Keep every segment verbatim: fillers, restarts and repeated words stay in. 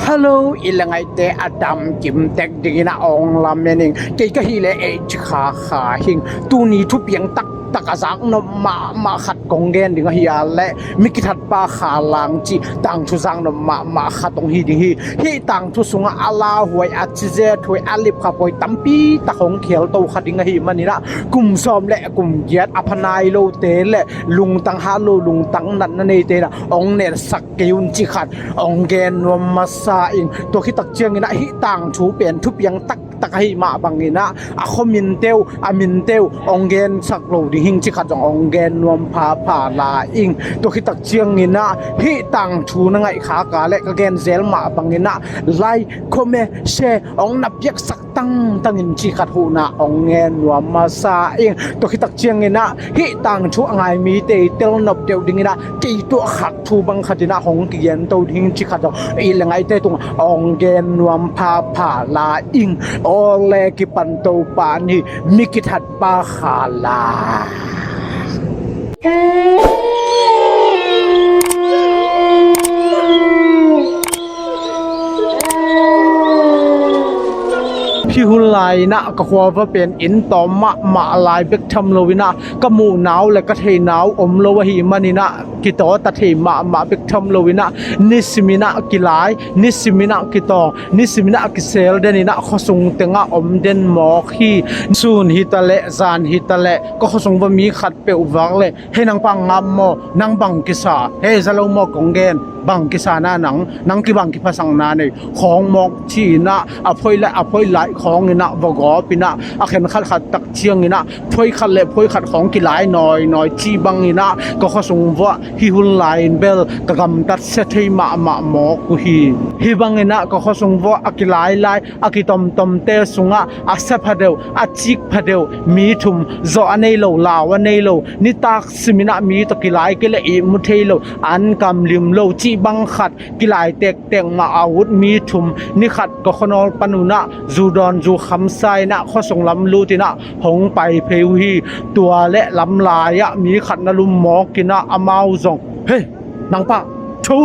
Hello, i le ngaihte a dam kim tek dingin a ong lamen ing. Kei ka hi le ei ci kha kha hing. Tuni thupiang taktak a zak nop mahmah khat kong gen ding ahi a le, mi kithat pa Kha Lang ci tangthu zak nop mahmah khat ong hi ding hi. Hih tangthu sungah a lauhuai, a cizet huai, a lipkhap huai tampi tak hong khial to kha ding ahi manin ah, kum sawm le kum giat a pha nai lote le lungtang hat lo, lungtang natna neite in ah ong nelsak kei un ci khat ong gen nuam masa ing. Tua khit tak ciangin ah hih tangthu pen thupiang taktak ahi mah bangin ah a khuaminte uh, a minte uh ong gensak lo ding hing ci khat zong ong gen nuam phapha lai ing. Tua khit tak ciangin ah hih tangthu na ngaih khak a le ka gen zel mah bangin ah like, comment, share ong na piaksak tangtangin ci khat huhna ong gen nuam masa ing. Tua khit tak ciangin ah hih tangthu a ngai mite i tel nop deuh dingin ah kei tuah khak thu bang khatin ah hong kigen to ding ci khat zong i le ngaihte tungah ong gen nuam phapha lai ing. Aw le, kipan to pah ni, mi kithat pa Kha Lang. Hih hun lai-in ah ka khua va pen inn tawm mahmah lai bek tham loin ah ka muhna uh le ka theihna uh om lo ahih manin ah kitawt a thei mahmah bek tham loin ah nisimin ah kilai, nisimin ah kitawng, nisimin ah kisel denin ah khuasung tengah om den mawk hi. Sun hi ta leh, zan hi ta leh, ka khuasung va mi khat peuh vak leh, "Hei, nang pa ngap maw? Nang bang kisa? Hei, za lo maw kong gen? Bang kisa na nang? Nang kibang kiphasakna nei khawng mawk," ci-in ah a phoih le a phoih lai khawngin ah va gawpin ah a khen khat khat tak ciangin ah phoih khat le phoih khat khawng kilai nawinawi cih bangin ah ka khuasung vuah hih hun lai-in bel ka gamtat sia thei mahmah mawk uh hi. Hih bangin ah ka khuasung vuah a kilai lai a kitomtomte sungah a sia pha deuh, a cik pha deuh mi thum, zawh a nei lo, lau a nei lo, nitak simin ah mi tawh kilai kei leh ihmu thei lo, an kam lim lo cih bang khat kilai tektek mah a ut mi thum, ni khat ka khuanawl pan un ah zu dawn zu kham sa-in ah khuasung lam lutin ah hong pai phei uh hi. Tua le lamlai ah mi khat na lum mawkin ah amau zong, "Hei, nang pa, tho,"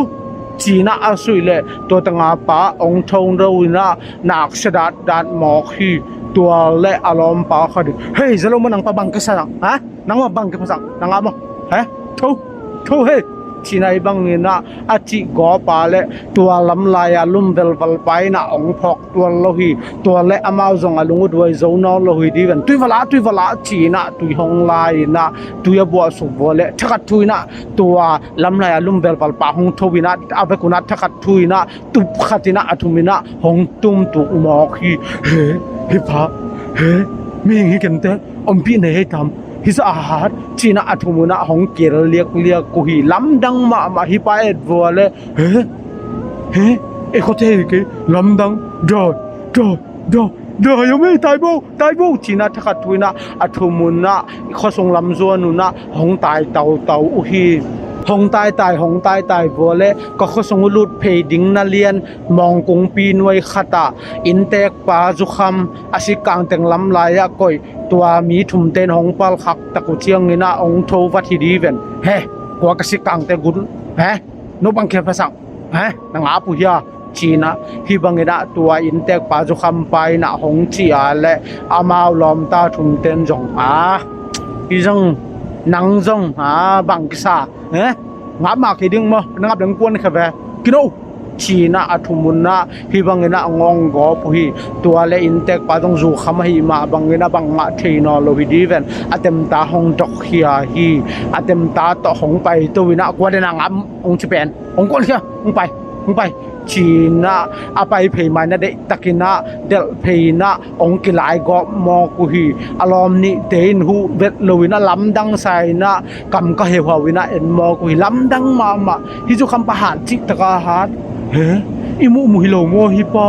ci-in ah a suih leh tua tanga pa ong tho lo-in ah nak sia datdat mawk hi. Tua le a lawmpa khat in, "Hei, za lo maw, nang pa bang kisa nang? Ha? Nang maw bang kiphasak? Nang ngap maw? He? Tho, tho hei," ci-in ah hih bangin ah a cih gawp a le tua lamlai a lum velval pa in ah ong phawk tuan lo hi. Tua le amau zong a lung uh duai zo nawn lo hi ding ven. "Tui va la, tui va la," ci-in ah tui hong la-in ah tui a buahsuk vua le thakhat thu-in ah tua lamlai a lum velval pa hong tho-in ah a vekun ah thakhat thu-in ah tup khatin ah a thumin ah hong tumtuk mawk hi. "He, hih pa, he, mihing hi kei inteh, ompih nei hei tam, hih zah a hat," ci-in ah a thum un ah hong kil liakliak uh hi. Lamdang mahmah hih pa et vua le, "He, he, ei khuate hi kei, lamdang, dawi, dawi, dawi, dawi om ei, tai bo, tai bo," ci-in ah thakhat thu-in ah a thum un ah khuasung lam zuan un ah hong tai tautau uh hi. Hong taitai, hong taitai vua le ka khuasung uh lut phei ding na lian mawngkungpi nuai khat ah inntekpa zukham a sikkang teng lamlai ah koih tua mi thumte in hong palkhak tak uh ciangin ah ong tho vat hi ding ven. "He, kua ka sikkangte gun? He, no bang kiphasak? He, nang ngap uh hia?" ci-in ah hih bangin ah tua inntekpa zukhampa in ah hong cih a le amau lawmta thumte in zong, "A, hih zong, nang zong, a, bang kisa? He, ngap mah kei ding maw? Na ngap ding kuan kha ve. Kino," ci-in ah a thum un ah hih bangin ah a ngawng gawp uh hi. Tua le inntekpa zong zukham ahi mah bangin ah bangmah thei nawn lo hi ding ven. A temta hong dok khia hi. A temta tawh hong pai to-in ah, "Kua den a ngap?" ong ci pen, "Ong kuan khia, ong pai, ong pai," ci-in ah a pai phei mai na deihtakin ah delh phei-in ah ong kilai gawp mawk uh hi. A lawm nihte in huh vet lo-in ah lamdang sa-in ah kam ka heuhau-in ah en mawk uh hi. Lamdang mahmah. Hih zukhampa hat cihtak a hat. "He, i muhmuh hi lo maw hih pa?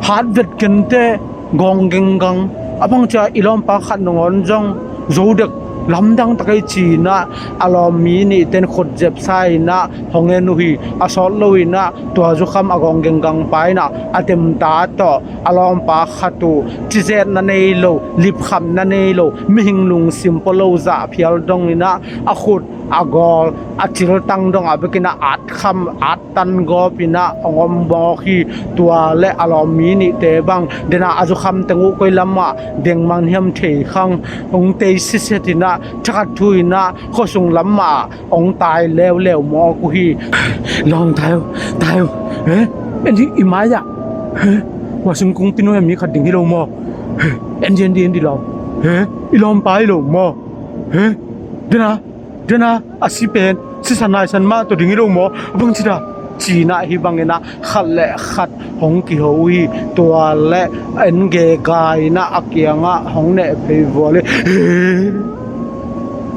Hat vet kei inteh, gawng genggang. A bang cia i lawmpa khat nangawn zong zo dek, lamdang tak ei," ci-in ah a lawm mi nihte in khut zep sa-in ah hong en uh hi. A sawt lo-in ah tua zukham a gawng genggang pa in ah a temta tawh a lawmpa khat uh, cizet na nei lo, lipkhap na nei lo, mihing lungsim pua lo zah phial dongin ah a khut a gawl a ciltang dongah bekinah at kham at tan gawpinah hong om mawk hi. Tua le a lawm mi nihte bang denah a zukham teng uh koi lamah dengmang hiam thei khang hong tei sisetinah thakhat thu inah khuasung lamah hong tai leuleu mawk uh hi. Lawm, tai uh, tai uh. He? En dih i mai-ah. He? Khuasung kungpi nuai-ah mi khat ding hi lo maw? He? En dih, en dih, en dih lawm. He? I lawmpa hi lo maw? He? Dena, dena a si pen sisan naisan mah tawh ding hi lo maw? A bangci dan? Cinah hih banginah khat le khat hong kiho uh hi. Tua le en gega inah a kiangah hong neh phei vual hi.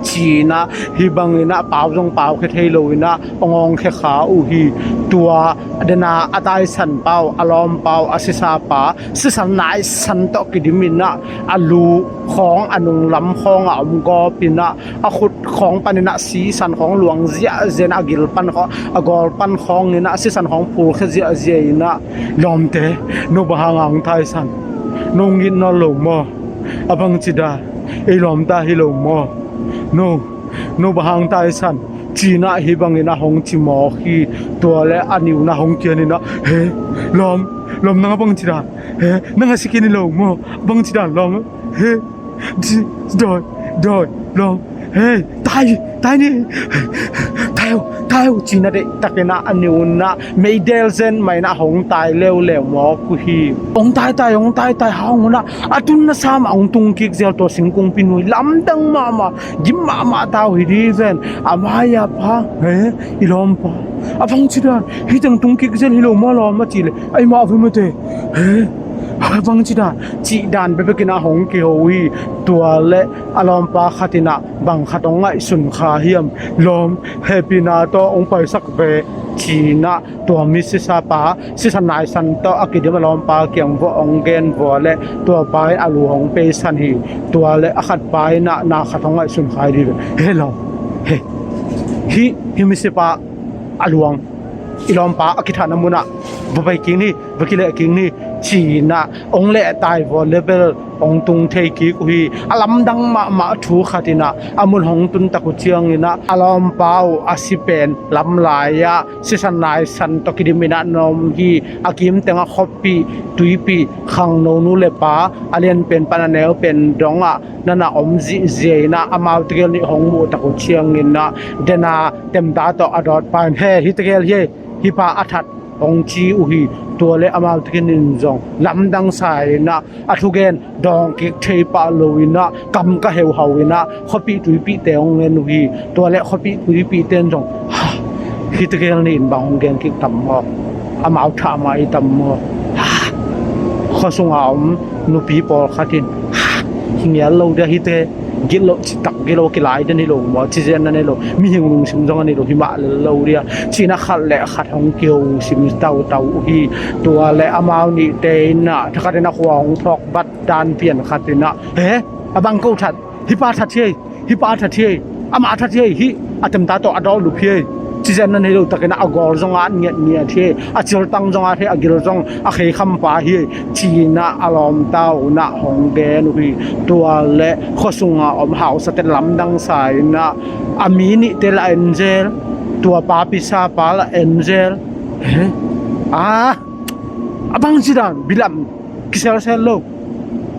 Cinah hih banginah pau zong paukhia thei loinah hong awngkhia kha uh hi. Tua dena a taisan pa uh, a lawmpa uh, a sisa pa sisan naisan tawh kidiminah a lu khawng, a nunglam khawngah om gawpinah a khut khawng paninah sisan khawng luang ziahziah inah a gil pan khawng, a gawl pan khawnginah sisan khawng phulkhia ziahziah inah, lawmte, no bang hanga hong taisan? No ngit nawn lo maw? A bangci dan? Ei lawmta hi lo maw? No, no bang hang taisan? Cinah hih banginah hong ci mawk hi. Tua le a niunah hong kianinah, he, lawm, lawm, nang a bangci dan? He, nang a si khin hi lo maw? A bangci dan lawm? He, dawi, dawi, lawm. Hei, tai, tai ni. Tai uh, tai uh, cinah deihtakinah a niunah meidel zen mainah hong tai leuleu mawk uh hi. Hong taitai, hong taitai hang unah a tunna samah hong tungkik zel tua singkungpi nuai lamdang mahmah, gim mahmah ta uh hi dih ven. A mai-ah pa, he, i lawmpa. A bangci dan? Hih teng tungkik zel hi lo maw lawm, a cih leh, ai mah a vumate. He? A bangci dan? Cih dan bekbekinah hong kiho uh hi. Tua le a lawmpa khatinah bang khat hong ngaihsun kha hiam? Lawm, hehpihna tawh hong paisak ve, cinah tua mi sisa pa sisan naisan tawh a kidim a lawmpa kiang vuah hong gen vua le tua pa in a lu hong peisan hi. Tua le a khat pa inah na khat hong ngaihsun kha hi dih ve. He lawm, he, hih, hih misipa a luang, i lawmpa a kithahna munah va pai kik ni, va kileh kik ni, cinah hong lehtai vua le bel hong tung thei kik uh hi. A lamdang mahmah thu khatinah a mun hong tuntak uh cianginah a lawmpa uh a si pen lamlai-ah sisan naisan tawh kidiminah na om hi. A kimtengah khuapih tuipih, khangno nu le pa, a lianpen pan a neupen dongah nana om zihziah inah amau tegel nih hong muhtak uh cianginah dena temta tawh a dawtpa in, he, hih tegel hi ei, hih pa a that, hong ci uh hi. Tua le amau tegel in zong lamdang sa inah a thugen dawng kik thei pah loinah kam ka heuhau inah khuapih tuipihte hong ngen uh hi. Tua le khuapih tuipihte in zong, ha, hih tegel nih in bang hong gen kik tam maw? Amau thah mah hi tam maw? Ha, khuasunga om nupi pawlkhat in, ha, hi ngial lo dia hihte, gilo, citak gilo, kilai den hi lo maw, ci zen nan hi lo, mihing lungsim zong an hi lo, hi mah lel lo dia, cinah khat le khat hong kiho sim tautau uh hi. Tua le amau nihte inah thakhatinah khua hong phawk bat dan pian khatinah, he, a bang ko that? Hih pa that hi ei, hih pa that hi ei, amah that hi ei, hih a temta tawh a dawh lup hi ei, ci zen nan hi lo takinah a gawl zong at ngiatngiat hi ei, a ciltang zong at hi ei, a gil zong a khei kham pa hi ei, cinah a lawmta unah hong gen uh hi. Tua le khuasunga om hausate lamdang sa inah a mi nihte la en zel, tua papi sapa la en zel. He? A, a bangci dan, bilam kiselsel lo.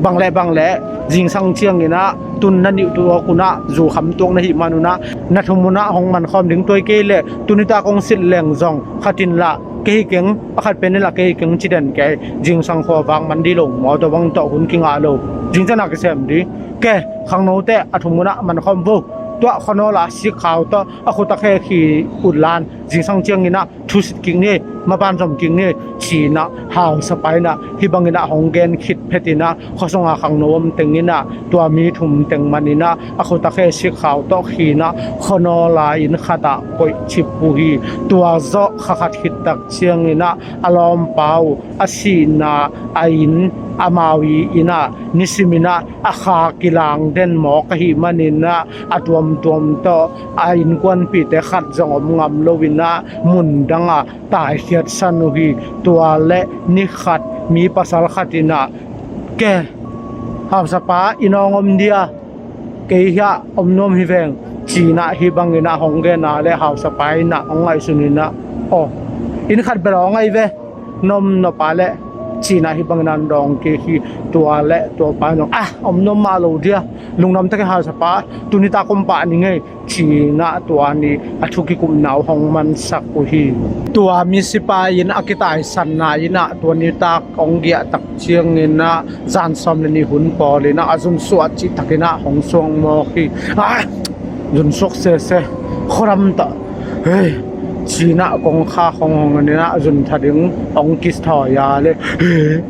Bang le bang le, zingsang cianginah tun na nih tuak unah, zukham tuak na hih man unah, na thum unah hong mankhawm ding, tua hi kei leh tuni tak hong silh leng zong khat in lah kei hi keng, a khat pen in lah kei hi keng ci den kei. Zingsang khua vak man dih lo maw? Tua bang tawh hun kingah lo. Zingciangah kisem dih. Ke, khangnote a thum unah mankhawm vo. Tuah khuanawl a sikkhau tawh a khut a khe khi utlan, zingsang cianginah thusit kik ni, maban zom kik ni, cinah hausapa inah hih banginah hong gen khit phetinah khuasunga khangno om tenginah tua mi thum teng maninah a khut a khe sikkhau tawh khinah khuanawl a inn khatah koihcip uh hi. Tua zawh kha khat khittak cianginah a lawmpa uh a sihna a inn, amau ii innah nisiminah a kha kilang den mawk ahih maninah a tuamtuam tawh a innkuanpihte khat zong om ngam loinah mun dangah taikhiatsan uh hi. Tua le ni khat mi pasal khat inah, ke, hausapa, i nawng om dia, kei hiah om nuam hi veng, Ci-in ah hih bangin ah hong gen a leh hausapa in ah hong ngaihsun in ah, aw, inn khat bel hong ngai ve, na om nop a leh, ci-in ah hih bangin ah hong dawng kik hi. Tua leh tua pa in zong, ah, om nuam mah lo dia, lungdam tek hi hausapa, tuni tak om pah ning ei, ci-in ah tua ni a thu kikupna uh hong mansak uh hi. Tua misipa in a kitaisanna in ah tua nitak hong giah tak ciangin ah zan sawm le nih hun pawl in ah a zunsuah cihtakin ah hong suang mawk hi. Ah, zunsuak sese, khuadam tawh, hei, ci-in ah kongkhak hong hong in ah zun tha ding hong kithawi a leh, hei,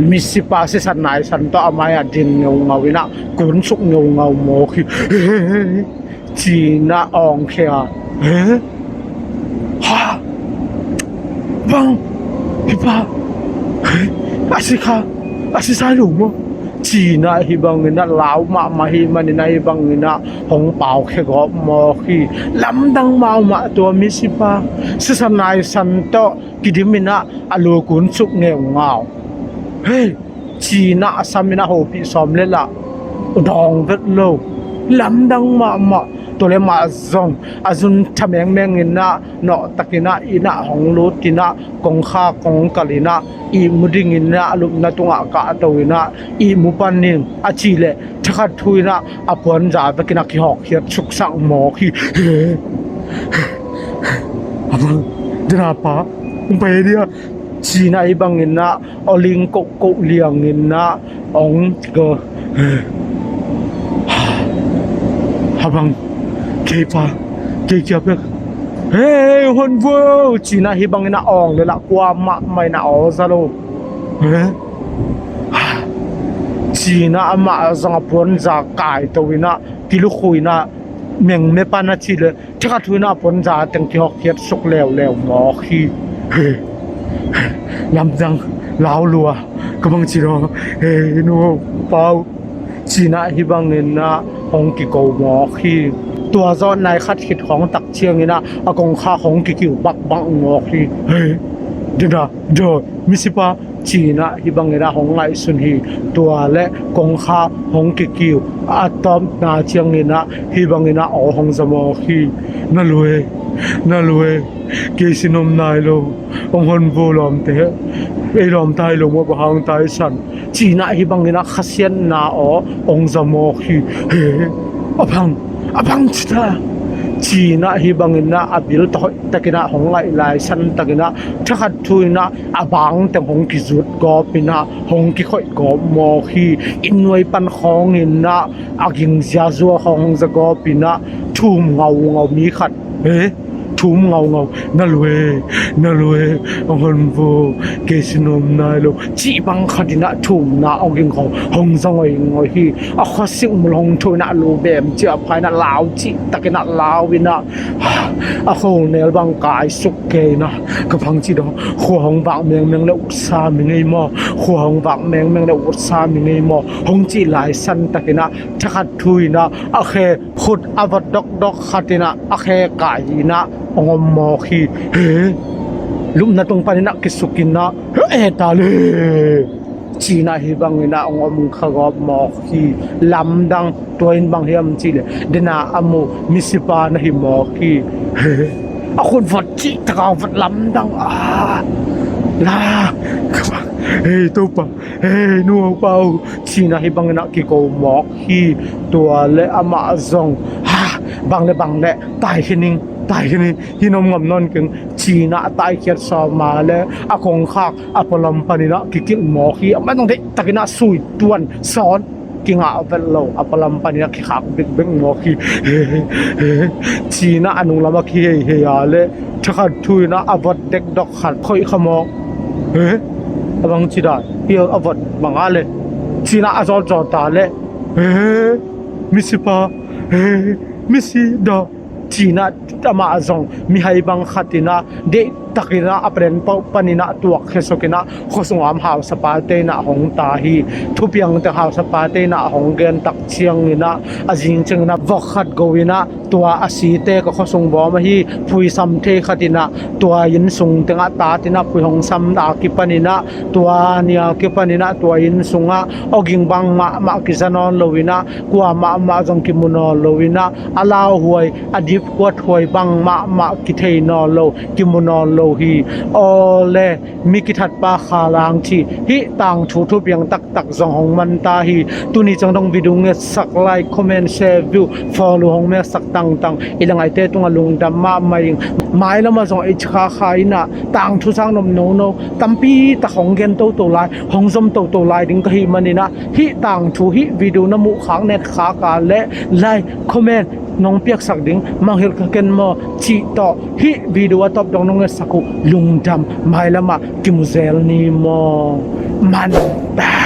misipa sisan naisan tawh a mai-ah din ngeungau in ah kunsuk ngeungau mawk hi. Hei, ci-in ah awng khia. Hei, ha, bang, hih pa, hei, a si kha, a si sai lo maw, ci-in ah hih bangin ah lau mahmah hih manin ah hih bangin ah hong pau khia gawp mawk hi. Lamdang mahmah tua misipa, sisan naisan tawh kidim in ah a lu kunsuk ngeungau. Hei, ci-in ah a sam in ah hopih sawm leh lah dawng vet lo. Lamdang mahmah. Tua leh mah zong a zun tha mengmeng in ah nawh takin ah inn ah hong lut in ah kongkhak hong kal in ah ihmu dingin ah lupna tungah kahto in ah ihmu panin a cih leh thakhat thu in ah a puanza vekin ah kihawkkhiat suksak mawk hi. Amang, dena pa, hong pai dia, ci-in ah hih bangin ah awling kohkoh liangin ah hong go. Habang, kei pa, kei kia pek. Hei, hong hon vo, ci-in ah hih bangin ah awng leh lah kua mahmah in ah aw za lo. Hei, ci-in ah amah zong a puanza kaito in ah kilukhu in ah mengme pan a cih leh thakhat thu in ah puanza teng kihawkkhiat suk leuleu mawk hi. Lamdang, lau lua, ka bang ci daw, hei, nu, pa uh, ci-in ah hih bangin ah hong kiko mawk hi. Tua zawh nai khat khit khawng tak ciangin ah a kongkhak hong kikiu bakbak mawk hi. Hei, dena, daw, misipa, ci-in ah hih bangin ah hong ngaihsun hi. Tua leh kongkhak hong kikiu a tawpna ciangin ah hih bangin ah aw hong za mawk hi. Na lui, na lui, kei si nuam nai lo, hong hon vo lawmte, ei lawm tai lo maw, bang hang taisan, ci-in ah hih bangin ah khasiatna aw hong za mawk hi. Hei, a bang, a bang ci ta, ci-in ah hih bangin ah a bil tawh hoih takin ah hong ngaih lai san takin ah thakhat thu in ah a bang teng hong kizut gawp in ah hong kikhoih gawp mawk hi. Inn nuai pan khawngin ah a ging ziazua khawng hong za gawp in ah thum ngaungau mi khat, hei, thum ngaungau, na lui, na lui, hong hon vo, kei si nuam nai lo, cih bang khat in ah thumna a ging khawng hong za ngoingoi hi. A khua singmul hong thu in ah lu bem ciah pha in ah lau cihtakin ah lau in ah a khonel bang kai suk kei in ah, ka bang ci daw, khua hong vak mengmeng leh utsa mi ngei maw, khua hong vak mengmeng leh utsa mi ngei maw, hong cih lai san takin ah thakhat thu in ah a khe khut a vot dokdok khat in ah a khe kai in ah hong om mawk hi. Hei, lupna tung panin ah kisuk in ah, hei, ta leh, ci-in ah hih bangin ah hong om kha gawp mawk hi. Lamdang. Tua in bang hiam cih leh, dena a mu misipa na hi mawk hi. A khut vot cihtak a vot lamdang a, la, hei, Topa, hei, nu, pa uh, ci-in ah hih bangin ah kiko mawk hi. Tua leh amah zong, ha, bang leh bang leh, taikhia ning, taikhia ning, hih in om ngam nawn keng, ci-in ah a taikhiat sawm a leh a kongkhak a pualam panin ah kikilh mawk hi. Amah zong deihtakin ah sui tuan sawn, kingah vet lo, a pualam panin ah kikhak bekbek mawk hi. Ci-in ah a nunglam ah kiheihei a leh thakhat thu in ah a vot dekdok khat khoih kha mawk. Hei, a bang ci dan, hih a vot bang a leh, ci-in ah a zawtzawt a leh, hei, misipa, hei, misi daw, ci-in ah amah zong mihai bang khat in ah deih takinah a pen pauh paninah tuak khesok inah khuasung a om hausapate inah hong ta hi. Thupiang teng hausapate inah hong gen tak cianginah a zing cianginah vok khat go inah tua a site ka khuasung bawm ahi, phuisam thei khat inah tua inn sung tengah tat inah phui hong sam a kipaninah tua nia kipaninah tua inn sungah awging bang mahmah kiza nawn lo inah kua mahmah zong kimu nawn lo inah a lauhuai a dipkuat huai bang mahmah kithei nawn lo, kimu nawn lo hi. Awle, mi kithatpa Kha Lang Thi, hih tangthu thupiang taktak zong hong man ta hi. Tuni ciang dong video ngetsak, like, comment, share, view, follow hong meksak tangtang i la ngaite tungah lungdam mahmah ing. Mailamah zong ei khakha inah tangthu sang nop nono tampi tak hong gen toto lai, hong zom toto lai ding ka hih maninah hih tangthu hih video na muh khak net khak a leh like, comment nong piaksak ding mangngilh ka ken maw cih tawh hih video a tawp dong nong ngetsak uh lungdam. Mailamah kimu zel ni maw? Man ta.